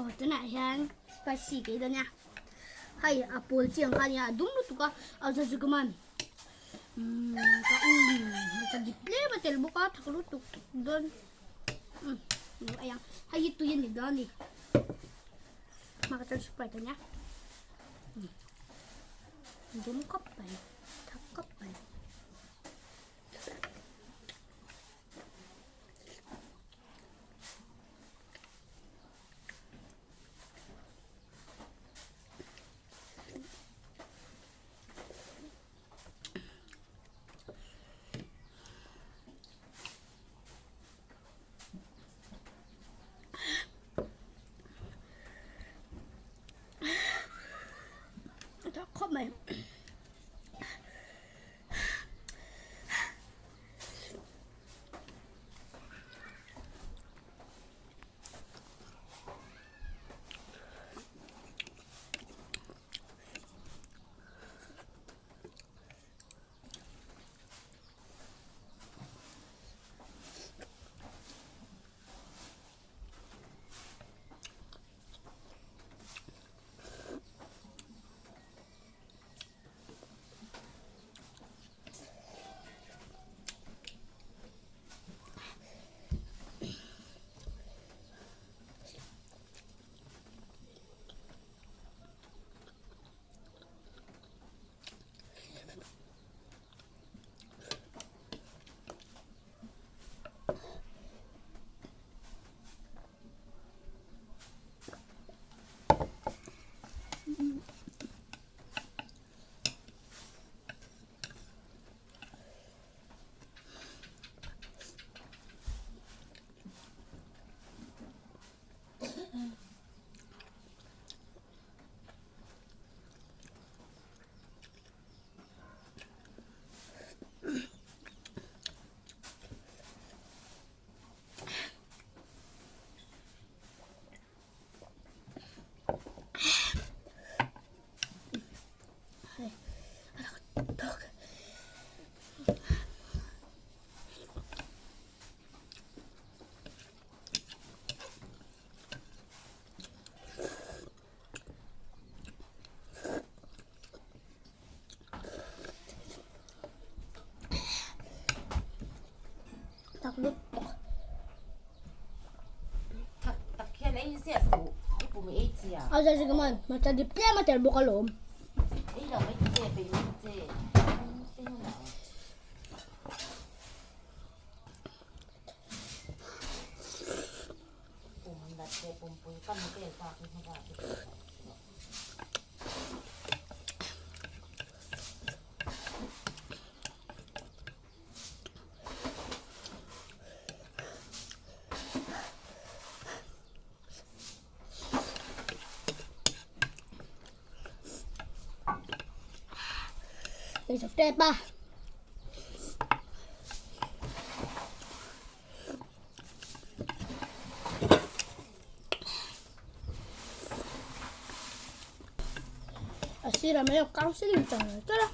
Aw tunah hian spicy ka ei dawn nia. Hei a pawl chi ang kha ania a dum lutuk a, a za zuk man umm ka um ka dip tlem a tel bawk a thak lutuk dawn umm ei ang hei hi tui a ni dawn a ni. Hma ka chuan sprite ania umm dum khawp mai thak khawp mai. Khawp mai. Tak lutuk. Tak tak hian ei ziah suh. I pum i ei chia. A zai zai man, hmarcha dip tlem a tel bawk alawm. Ei lo mai che, peih mai che. Pum nat leh pumpui kam vel bak hi hma bak hi. Ei chawp tep a. A sirah mai a kang siling char char a.